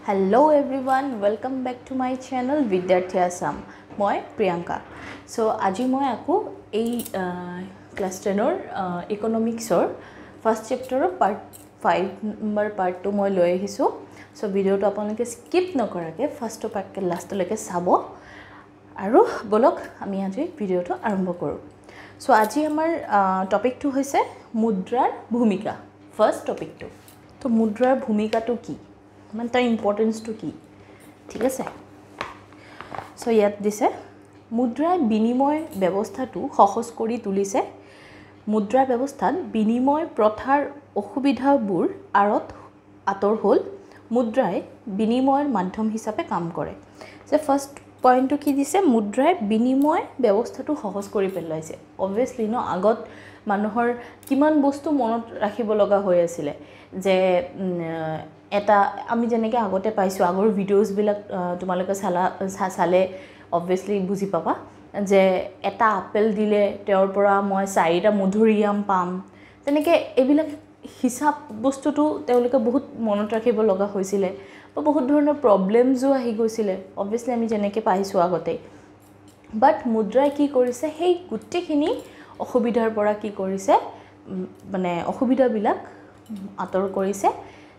Hello everyone, welcome back to my channel বিদ্যাৰ্থী আছাম। মই প্ৰিয়ংকা। চ' আজি মই আকৌ এই ক্লাছ 10ৰ ইকনমিক্সৰ ফাৰ্ষ্ট চেপ্টাৰৰ পাৰ্ট 5 নম্বৰ পাৰ্টটো মই লৈ আহিছোঁ। চ' ভিডিঅ'টো আপোনালোকে স্কিপ নকৰাকৈ ফাৰ্ষ্টৰ পৰা লাষ্টলৈকে চাব আৰু ব'লক আমি আজি ভিডিঅ'টো আৰম্ভ কৰোঁ। চ' আজি আমাৰ টপিকটো হৈছে মুদ্ৰাৰ ভূমিকা, ফাৰ্ষ্ট টপিকটো। তো মুদ্ৰাৰ ভূমিকাটো কি, মানে তাৰ ইম্পৰ্টেঞ্চটো কি, ঠিক আছে। চ' ইয়াত দিছে মুদ্ৰাই বিনিময় ব্যৱস্থাটো সহজ কৰি তুলিছে। মুদ্ৰা ব্যৱস্থাত বিনিময় প্ৰথাৰ অসুবিধাবোৰ আঁৰত আঁতৰ হ'ল। মুদ্ৰাই বিনিময়ৰ মাধ্যম হিচাপে কাম কৰে। যে ফাৰ্ষ্ট পইণ্টটো কি দিছে, মুদ্ৰাই বিনিময় ব্যৱস্থাটো সহজ কৰি পেলাইছে। অবভিয়াছলি ন, আগত মানুহৰ কিমান বস্তু মনত ৰাখিব লগা হৈ আছিলে, যে এটা আমি যেনেকৈ আগতে পাইছোঁ, আগৰ ভিডিঅ'জবিলাক তোমালোকে চালে অবভিয়াছলি বুজি পাবা যে এটা আপেল দিলে তেওঁৰ পৰা মই 4টা মধুৰিআম পাম, তেনেকৈ এইবিলাক হিচাপ বস্তুটো তেওঁলোকে বহুত মনত ৰাখিব লগা হৈছিলে বা বহুত ধৰণৰ প্ৰব্লেমছো আহি গৈছিলে, অবভিয়াছলি আমি যেনেকৈ পাইছোঁ আগতে। বাট মুদ্ৰাই কি কৰিছে, সেই গোটেইখিনি অসুবিধাৰ পৰা কি কৰিছে, মানে অসুবিধাবিলাক আঁতৰ কৰিছে।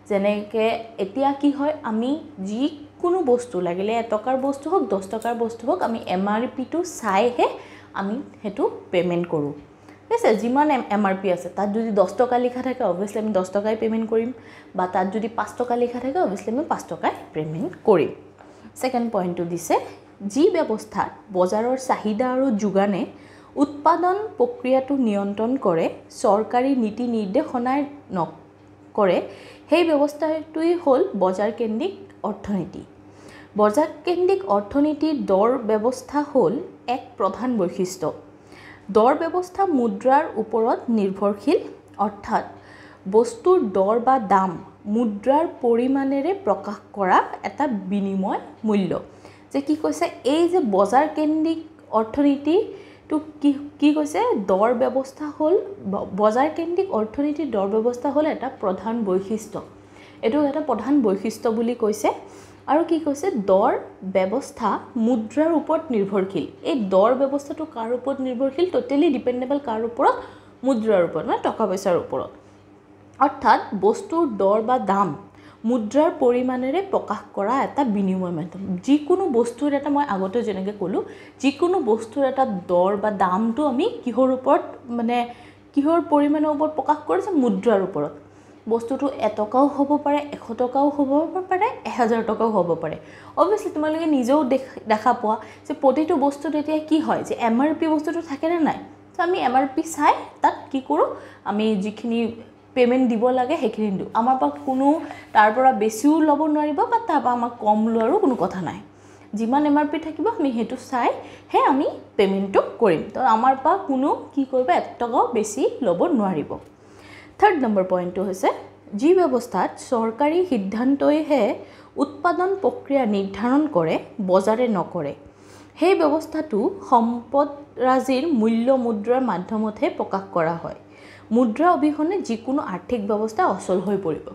যেনেকৈ এতিয়া কি হয়, আমি যিকোনো বস্তু লাগিলে 1 টকাৰ বস্তু হওক 10 টকাৰ বস্তু হওক, আমি MRPটো চাইহে আমি সেইটো পে'মেণ্ট কৰোঁ, ঠিক আছে। যিমান MRP আছে, তাত যদি 10 টকা লিখা থাকে অবভিয়াছলি আমি 10 টকাই পে'মেণ্ট কৰিম, বা তাত যদি 5 টকা লিখা থাকে অবভিয়াছলি আমি 5 টকাই পে'মেণ্ট কৰিম। ছেকেণ্ড পইণ্টটো দিছে, যি ব্যৱস্থাত বজাৰৰ চাহিদা আৰু যোগানে উৎপাদন প্ৰক্ৰিয়াটো নিয়ন্ত্ৰণ কৰে, চৰকাৰী নীতি নিৰ্দেশনাই নকৰে, সেই ব্যৱস্থাটোৱেই হ'ল বজাৰকেন্দ্ৰিক অৰ্থনীতি। বজাৰকেন্দ্ৰিক অৰ্থনীতিৰ দৰ ব্যৱস্থা হ'ল এক প্ৰধান বৈশিষ্ট্য। দৰ ব্যৱস্থা মুদ্ৰাৰ ওপৰত নিৰ্ভৰশীল, অৰ্থাৎ বস্তুৰ দৰ বা দাম মুদ্ৰাৰ পৰিমাণেৰে প্ৰকাশ কৰা এটা বিনিময় মূল্য। যে কি কৈছে, এই যে বজাৰকেন্দ্ৰিক অৰ্থনীতিটো কি কি কৈছে, দৰ ব্যৱস্থা হ'ল বজাৰকেন্দ্ৰিক অৰ্থনীতিৰ দৰ ব্যৱস্থা হ'ল এটা প্ৰধান বৈশিষ্ট্য। এইটো এটা প্ৰধান বৈশিষ্ট্য বুলি কৈছে। আৰু কি কৈছে, দৰ ব্যৱস্থা মুদ্ৰাৰ ওপৰত নিৰ্ভৰশীল। এই দৰ ব্যৱস্থাটো কাৰ ওপৰত নিৰ্ভৰশীল, ট'টেলি ডিপেণ্ডেবল কাৰ ওপৰত, মুদ্ৰাৰ ওপৰত, মানে টকা পইচাৰ ওপৰত। অৰ্থাৎ বস্তুৰ দৰ বা দাম মুদ্ৰাৰ পৰিমাণেৰে প্ৰকাশ কৰা এটা বিনিময় মাধ্যম। যিকোনো বস্তুৰ এটা, মই আগতে যেনেকৈ ক'লোঁ, যিকোনো বস্তুৰ এটা দৰ বা দামটো আমি কিহৰ ওপৰত, মানে কিহৰ পৰিমাণৰ ওপৰত প্ৰকাশ কৰিছে, মুদ্ৰাৰ ওপৰত। বস্তুটো 1 টকাও হ'ব পাৰে, 100 টকাও হ'ব পাৰে, 1000 টকাও হ'ব পাৰে। অবভিয়াছলি তোমালোকে নিজেও দেখা পোৱা যে প্ৰতিটো বস্তুত এতিয়া কি হয়, যে MRP বস্তুটো থাকেনে নাই। ত' আমি MRP চাই তাত কি কৰোঁ, আমি যিখিনি পে'মেণ্ট দিব লাগে সেইখিনি দিওঁ। আমাৰ পৰা কোনো তাৰ পৰা বেছিও ল'ব নোৱাৰিব বা তাৰ পৰা আমাক কম লোৱাৰো কোনো কথা নাই। যিমান MRP থাকিব আমি সেইটো চাইহে আমি পে'মেণ্টটো কৰিম। তো আমাৰ পৰা কোনো কি কৰিব, 1 টকাও বেছি ল'ব নোৱাৰিব। থাৰ্ড নম্বৰ পইণ্টটো হৈছে, যি ব্যৱস্থাত চৰকাৰী সিদ্ধান্তইহে উৎপাদন প্ৰক্ৰিয়া নিৰ্ধাৰণ কৰে, বজাৰে নকৰে, সেই ব্যৱস্থাটো সম্পদৰাজিৰ মূল্য মুদ্ৰাৰ মাধ্যমতহে প্ৰকাশ কৰা হয়। মুদ্ৰা অবিহনে যিকোনো আৰ্থিক ব্যৱস্থা অচল হৈ পৰিব।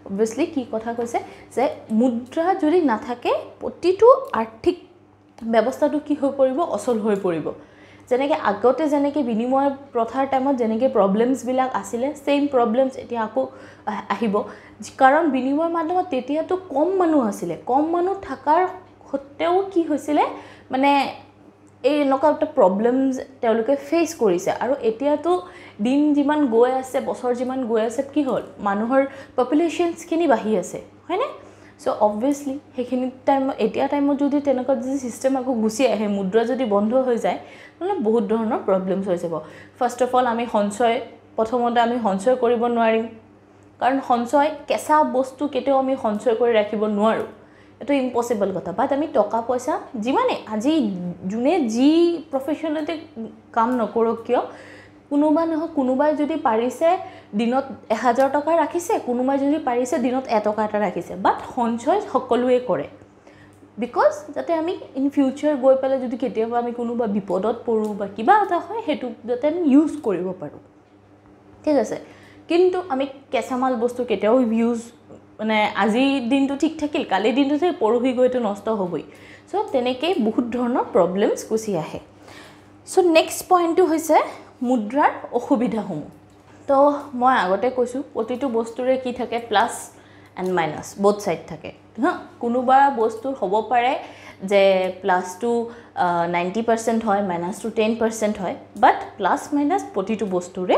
অবভিয়াছলি কি কথা কৈছে, যে মুদ্ৰা যদি নাথাকে প্ৰতিটো আৰ্থিক ব্যৱস্থাটো কি হৈ পৰিব, অচল হৈ পৰিব। যেনেকৈ আগতে যেনেকৈ বিনিময় প্ৰথাৰ টাইমত যেনেকৈ প্ৰব্লেমছবিলাক আছিলে, ছেইম প্ৰব্লেমছ এতিয়া আকৌ আহিব। কাৰণ বিনিময় মাধ্যমত তেতিয়াতো কম মানুহ আছিলে, কম মানুহ থকাৰ সত্ত্বেও কি হৈছিলে, মানে এই এনেকুৱা এটা প্ৰব্লেমছ তেওঁলোকে ফেচ কৰিছে। আৰু এতিয়াতো দিন যিমান গৈ আছে, বছৰ যিমান গৈ আছে, কি হ'ল, মানুহৰ পপুলেশ্যনছখিনি বাঢ়ি আছে, হয়নে। চ' অবভিয়াছলি সেইখিনি টাইমত, এতিয়া টাইমত যদি তেনেকুৱা যদি ছিষ্টেম আকৌ গুচি আহে, মুদ্ৰা যদি বন্ধ হৈ যায়, নহ'লে বহুত ধৰণৰ প্ৰব্লেমছ হৈ যাব। ফাৰ্ষ্ট অফ অল আমি সঞ্চয়, প্ৰথমতে আমি সঞ্চয় কৰিব নোৱাৰিম, কাৰণ সঞ্চয় কেঁচা বস্তু কেতিয়াও আমি সঞ্চয় কৰি ৰাখিব নোৱাৰোঁ, এইটো ইম্পচিবল কথা। বাট আমি টকা পইচা যিমানেই আজি যোনে যি প্ৰফেশ্যনতে কাম নকৰক কিয়, কোনোবা নহয় কোনোবাই যদি পাৰিছে দিনত 1000 টকা ৰাখিছে, কোনোবাই যদি পাৰিছে দিনত 1 টকা এটা ৰাখিছে, বাট সঞ্চয় সকলোৱে কৰে। Because যাতে আমি ইন ফিউচাৰ গৈ পেলাই যদি কেতিয়াবা আমি কোনোবা বিপদত পৰোঁ বা কিবা এটা হয়, সেইটো যাতে আমি ইউজ কৰিব পাৰোঁ, ঠিক আছে। কিন্তু আমি কেঁচামাল বস্তু কেতিয়াও ইউজ মানে আজিৰ দিনটো ঠিক থাকিল, কালিৰ দিনটো ঠিক, পৰহি গৈ এইটো নষ্ট হ'বই। চ' তেনেকেই বহুত ধৰণৰ প্ৰব্লেমছ গুচি আহে। চ' নেক্সট পইণ্টটো হৈছে মুদ্ৰাৰ অসুবিধাসমূহ। তো মই আগতে কৈছোঁ প্ৰতিটো বস্তুৰে কি থাকে, plus and minus both side থাকে। হা, কোনোবা বস্তুৰ হ'ব পাৰে যে প্লাছটো 90% হয়, মাইনাছটো 10% হয়, বাট প্লাছ মাইনাছ প্ৰতিটো বস্তুৰে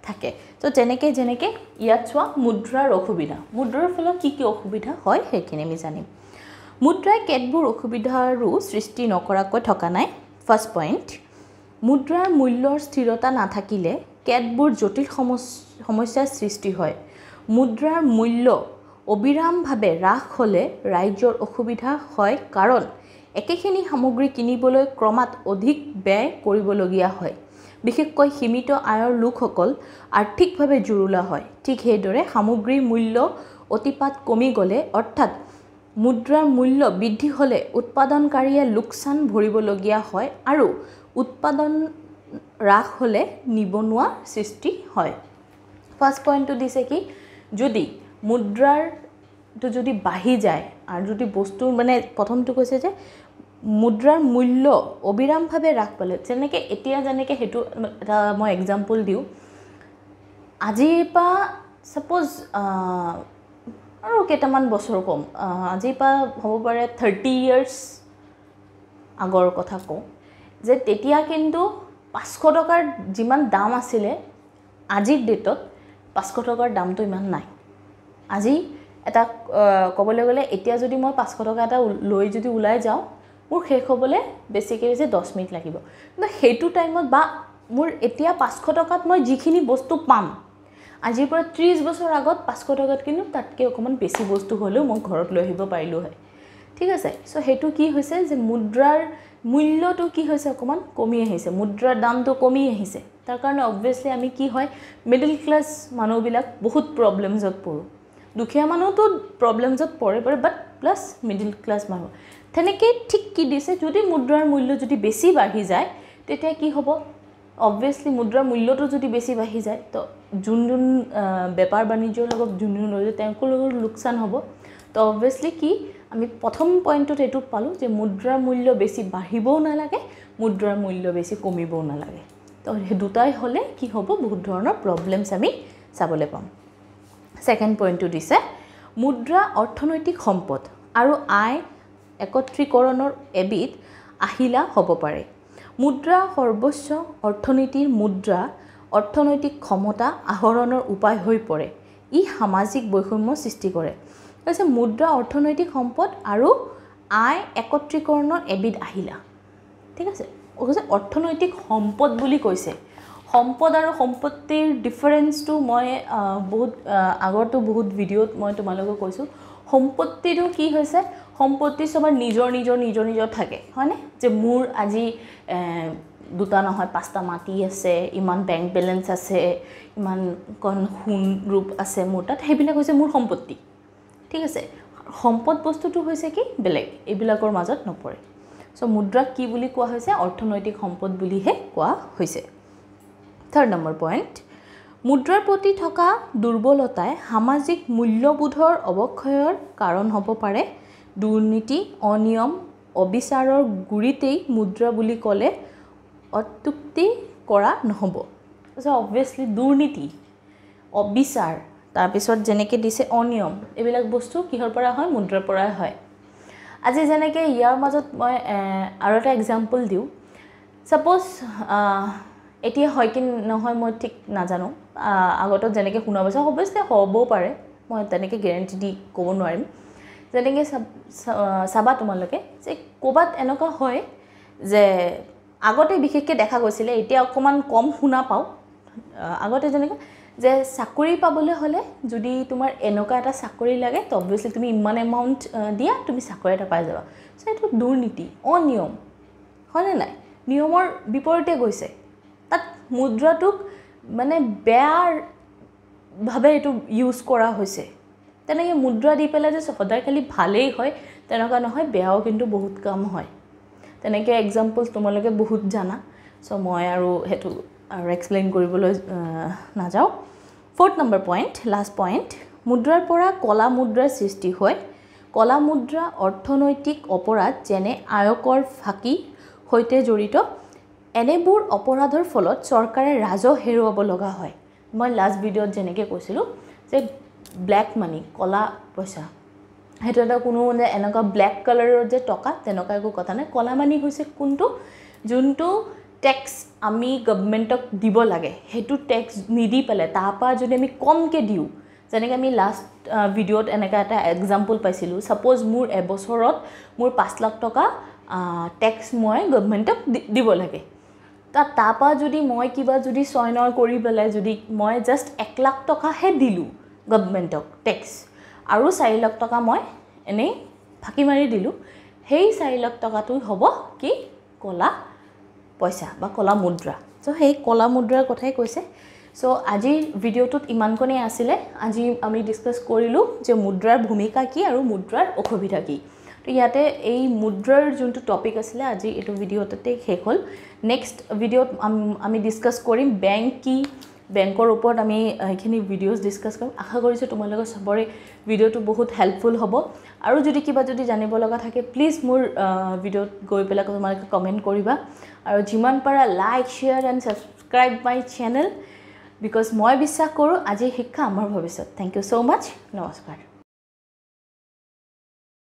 থাকে। তো তেনেকৈ যেনেকৈ ইয়াত চোৱা মুদ্ৰাৰ অসুবিধা, মুদ্ৰাৰ ফলত কি কি অসুবিধা হয় সেইখিনি আমি জানিম। মুদ্ৰাই কেতবোৰ অসুবিধাৰো সৃষ্টি নকৰাকৈ থকা নাই। ফাৰ্ষ্ট পইণ্ট, মুদ্ৰাৰ মূল্যৰ স্থিৰতা নাথাকিলে কেতবোৰ জটিল সমস্যাৰ সৃষ্টি হয়। মুদ্ৰাৰ মূল্য অবিৰামভাৱে হ্ৰাস হ'লে ৰাইজৰ অসুবিধা হয়, কাৰণ একেখিনি সামগ্ৰী কিনিবলৈ ক্ৰমাৎ অধিক ব্যয় কৰিবলগীয়া হয়। বিশেষকৈ সীমিত আয়ৰ লোকসকল আৰ্থিকভাৱে জুৰুলা হয়। ঠিক সেইদৰে সামগ্ৰীৰ মূল্য অতিপাত কমি গ'লে অৰ্থাৎ মুদ্ৰাৰ মূল্য বৃদ্ধি হ'লে উৎপাদনকাৰীয়ে লোকচান ভৰিবলগীয়া হয় আৰু উৎপাদন হ্ৰাস হ'লে নিবনুৱা সৃষ্টি হয়। ফাৰ্ষ্ট পইণ্টটো দিছে কি, যদি মুদ্ৰাৰটো যদি বাঢ়ি যায় আৰু যদি বস্তুৰ মানে প্ৰথমটো কৈছে যে মুদ্ৰাৰ মূল্য অবিৰামভাৱে হ্ৰাস পালে, যেনেকৈ এতিয়া যেনেকৈ সেইটো এটা মই এক্সাম্পল দিওঁ, আজিৰ পৰা ছাপ'জ আৰু কেইটামান বছৰ ক'ম, আজিৰ পৰা হ'ব পাৰে 30 ইয়াৰ্ছ আগৰ কথা কওঁ, যে তেতিয়া কিন্তু 500 টকাৰ যিমান দাম আছিলে আজিৰ ডেটত 500 টকাৰ দামটো ইমান নাই। আজি এটা ক'বলৈ গ'লে এতিয়া যদি মই 500 টকা এটা লৈ যদি ওলাই যাওঁ, মোৰ শেষ হ'বলৈ বেছিকৈ বেছি 10 মিনিট লাগিব। কিন্তু সেইটো টাইমত বা মোৰ এতিয়া 500 টকাত মই যিখিনি বস্তু পাম, আজিৰ পৰা 30 বছৰ আগত 500 টকাত কিন্তু তাতকৈ অকণমান বেছি বস্তু হ'লেও মই ঘৰত লৈ আহিব পাৰিলোঁ হয়। ঠিক আছে। চ' সেইটো কি হৈছে যে মুদ্ৰাৰ মূল্যটো কি হৈছে অকণমান কমি আহিছে, মুদ্ৰাৰ দামটো কমি আহিছে। তাৰ কাৰণে অবভিয়াছলি আমি কি হয়, মিডল ক্লাছ মানুহবিলাক বহুত প্ৰব্লেমছত পৰোঁ। দুখীয়া মানুহতো প্ৰব্লেমছত পৰে বাট প্লাছ মিডল ক্লাছ মানুহ তেনেকৈ ঠিক কি দিছে, যদি মুদ্ৰাৰ মূল্য যদি বেছি বাঢ়ি যায় তেতিয়া কি হ'ব, অবভিয়াছলি মুদ্ৰাৰ মূল্যটো যদি বেছি বাঢ়ি যায় তো যোন যোন বেপাৰ বাণিজ্যৰ লগত যোন যোন লৈ তেওঁলোকৰ লোকচান হ'ব। তো অবভিয়াছলি কি আমি প্ৰথম পইণ্টটোত এইটো পালোঁ যে মুদ্ৰাৰ মূল্য বেছি বাঢ়িবও নালাগে, মুদ্ৰাৰ মূল্য বেছি কমিবও নালাগে। তো সেই দুটাই হ'লে কি হ'ব, বহুত ধৰণৰ প্ৰব্লেমছ আমি চাবলৈ পাম। ছেকেণ্ড পইণ্টটো দিছে মুদ্ৰা অৰ্থনৈতিক সম্পদ আৰু আয় একত্ৰীকৰণৰ এবিধ আহিলা হ'ব পাৰে। মুদ্ৰা সৰ্বোচ্চ অৰ্থনীতিৰ মুদ্ৰা অৰ্থনৈতিক ক্ষমতা আহৰণৰ উপায় হৈ পৰে। ই সামাজিক বৈষম্য সৃষ্টি কৰে। কৈছে মুদ্ৰা অৰ্থনৈতিক সম্পদ আৰু আয় একত্ৰীকৰণৰ এবিধ আহিলা। ঠিক আছে, কৈছে অৰ্থনৈতিক সম্পদ বুলি কৈছে। সম্পদ আৰু সম্পত্তিৰ ডিফাৰেঞ্চটো মই বহুত আগৰতো বহুত ভিডিঅ'ত মই তোমালোকক কৈছোঁ। সম্পত্তিটো কি হৈছে, সম্পত্তি চবৰ নিজৰ নিজৰ নিজৰ নিজৰ থাকে, হয়নে? যে মোৰ আজি দুটা নহয় 5টা মাটি আছে, ইমান বেংক বেলেঞ্চ আছে, ইমানকণ সোণ ৰূপ আছে মোৰ তাত, সেইবিলাক হৈছে মোৰ সম্পত্তি। ঠিক আছে, সম্পদ বস্তুটো হৈছে কি বেলেগ, এইবিলাকৰ মাজত নপৰে। চ' মুদ্ৰাক কি বুলি কোৱা হৈছে, অৰ্থনৈতিক সম্পদ বুলিহে কোৱা হৈছে। থাৰ্ড নম্বৰ পইণ্ট, মুদ্ৰাৰ প্ৰতি থকা দুৰ্বলতাই সামাজিক মূল্যবোধৰ অৱক্ষয়ৰ কাৰণ হ'ব পাৰে। দুৰ্নীতি, অনিয়ম, অবিচাৰৰ গুৰিতেই মুদ্ৰা বুলি ক'লে অত্যুক্তি কৰা নহ'ব। চ' অবভিয়াছলি দুৰ্নীতি, অবিচাৰ, তাৰপিছত যেনেকৈ দিছে অনিয়ম, এইবিলাক বস্তু কিহৰ পৰা হয়, মুদ্ৰাৰ পৰাই হয়। আজি যেনেকৈ ইয়াৰ মাজত মই আৰু এটা এক্সাম্পল দিওঁ। ছাপ'জ এতিয়া হয় কি নহয় মই ঠিক নাজানো, আগতে যেনেকৈ শুনা পাইছোঁ, অৱশ্যে হ'বও পাৰে, মই তেনেকৈ গেৰেণ্টি দি ক'ব নোৱাৰিম। যেনেকৈ চাবা তোমালোকে যে ক'ৰবাত এনেকুৱা হয় যে আগতে বিশেষকৈ দেখা গৈছিলে, এতিয়া অকণমান কম শুনা পাওঁ। আগতে যেনেকৈ যে চাকৰি পাবলৈ হ'লে যদি তোমাৰ এনেকুৱা এটা চাকৰি লাগে তো অবভিয়াছলি তুমি ইমান এমাউণ্ট দিয়া, তুমি চাকৰি এটা পাই যাবা। চ' এইটো দুৰ্নীতি, অনিয়ম, হয়নে নাই? নিয়মৰ বিপৰীতে গৈছে। তাত মুদ্ৰাটোক মানে বেয়াভাৱে এইটো ইউজ কৰা হৈছে। তেনেকৈ মুদ্ৰা দি পেলাই যে সদায় খালি ভালেই হয় তেনেকুৱা নহয়, বেয়াও কিন্তু বহুত কাম হয়। তেনেকৈ এক্সাম্পল তোমালোকে বহুত জানা, চ' মই আৰু সেইটো আৰু এক্সপ্লেইন কৰিবলৈ নাযাওঁ। Fourth number point, last point, মুদ্ৰাৰ পৰা কলা মুদ্ৰাৰ সৃষ্টি হয়। কলা মুদ্ৰা অৰ্থনৈতিক অপৰাধ যেনে আয়কৰ ফাঁকি সৈতে জড়িত। এনেবোৰ অপৰাধৰ ফলত চৰকাৰে ৰাজহ হেৰুৱাব লগা হয়। মই লাষ্ট ভিডিঅ'ত যেনেকৈ কৈছিলোঁ যে ব্লেক মানি, কলা পইচা, সেইটো এটা কোনো মানে এনেকুৱা ব্লেক কালাৰৰ যে টকা তেনেকুৱা একো কথা নাই। কলা মানি হৈছে কোনটো, যোনটো টেক্স আমি গভমেণ্টক দিব লাগে সেইটো টেক্স নিদি পেলাই তাৰপৰা যদি আমি কমকৈ দিওঁ, যেনেকৈ আমি লাষ্ট ভিডিঅ'ত এনেকুৱা এটা এক্সাম্পল পাইছিলোঁ, ছাপ'জ মোৰ এবছৰত মোৰ 5 লাখ টকা টেক্স মই গভমেণ্টক দিব লাগে, তাৰপৰা যদি মই কিবা যদি 6-9 কৰি পেলাই যদি মই জাষ্ট 1 লাখ টকাহে দিলোঁ গভমেণ্টক টেক্স আৰু 4 লাখ টকা মই এনেই ফাঁকি মাৰি দিলোঁ, সেই 4 লাখ টকাটো হ'ব কি কলা পইচা বা কলা মুদ্ৰা। চ' সেই কলা মুদ্ৰাৰ কথাই কৈছে। চ' আজিৰ ভিডিঅ'টোত ইমানকণেই আছিলে। আজি আমি ডিছকাছ কৰিলোঁ যে মুদ্ৰাৰ ভূমিকা কি আৰু মুদ্ৰাৰ অসুবিধা কি। তো ইয়াতে এই মুদ্ৰাৰ যোনটো টপিক আছিলে আজি এইটো ভিডিঅ'টোতে শেষ হ'ল। নেক্সট ভিডিঅ'ত আমি ডিছকাছ কৰিম বেংক কি, বেংকৰ ওপৰত আমি এইখিনি ভিডিঅ'জ ডিছকাছ কৰিম। আশা কৰিছোঁ তোমালোকৰ চবৰে ভিডিঅ'টো বহুত হেল্পফুল হ'ব। আৰু যদি কিবা যদি জানিব লগা থাকে প্লিজ মোৰ ভিডিঅ'ত গৈ পেলাই তোমালোকে কমেণ্ট কৰিবা আৰু যিমান পাৰা like, share and subscribe my channel, because মই বিশ্বাস কৰোঁ আজিৰ শিক্ষা আমাৰ ভৱিষ্যত। Thank you so much. নমস্কাৰ।